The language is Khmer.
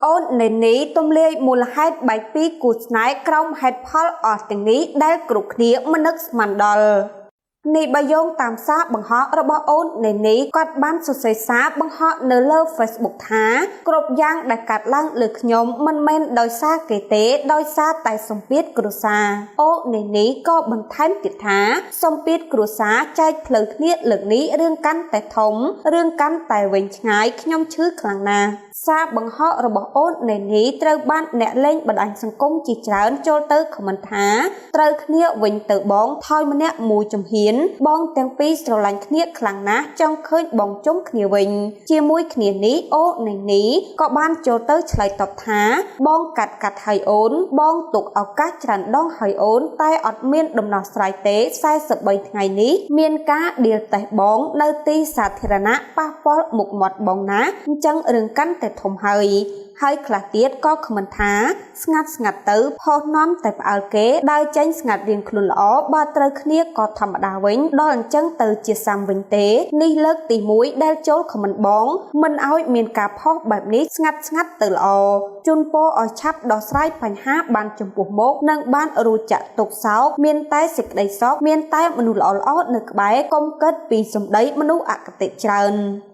អូននេនីទម្លាយមូលហេតុបែកពីគូស្នេហ៍ក្រោមហេតុផលអស់ទាំងនេះដែលគ្រប់គ្នាមិននឹកស្មានដល់នេះបើយោងតាមសារបង្ហោះរបស់អូននេនីគាត់បានសរសេរសារបង្ហោះនៅលើ Facebook ថាគ្រប់យ៉ាងដែលកាត់ឡើងលើខ្ញុំមិនមែនដោយសារគេទេដោយសារតែសម្ពាធគ្រួសារអូននេនីក៏បន្ថែមទៀតថាសម្ពាធគ្រួសារចែកផ្លូវគ្នាលើកនេះរឿងកាន់តែធំរឿងកាន់តែវែងឆ្ងាយខ្ញុំឈឺខ្លាំងណាស់សារបង្ហោះរបស់អូននេនីត្រូវបានអ្នកលេងបណ្ដាញសង្គមជាច្រើនចូលទៅខមមិនថាត្រូវគ្នាវិញទៅបងថយម្នាក់មួយជំហានបងទាំងពីរស្រឡាញ់គ្នាខ្លាំងណាស់ចង់ឃើញបងជុំគ្នាវិញជាមួយគ្នានេះអូននេនីក៏បានចូលទៅឆ្លើយតបថាបងកាត់កាត់ហើយអូនបងទុកឱកាសច្រើនដងហើយអូនតែអត់មានដំណោះស្រាយទេ43ថ្ងៃនេះមានការដៀលតេះបងនៅទីសាធារណៈប៉ះពាល់មុខមាត់បងណាអញ្ចឹងរឿងកាន់តែធំហើយហើយខ្លះទៀតក៏ខមមិនថាស្ងាត់ស្ងាត់ទៅផុសនាំតែផ្អើលគេដើរចេញស្ងាត់រៀងខ្លួនល្អបើត្រូវគ្នាក៏ធម្មតាវិញដល់អញ្ចឹងទៅជាសាំវិញទេនេះលើកទី1ដែលចូលខមមិនបងមិនឲ្យមានការផុសបែបនេះស្ងាត់ស្ងាត់ទៅល្អជូនពរឲ្យឆាប់ដោះស្រាយបញ្ហាបានចំពោះមុខនិងបានរួចចាក់ទុកសោកមានតែសេចក្តីសុខមានតែមនុស្សល្អៗនៅក្បែរកុំគិតពីសម្ដីមនុស្សអគតិច្រើន។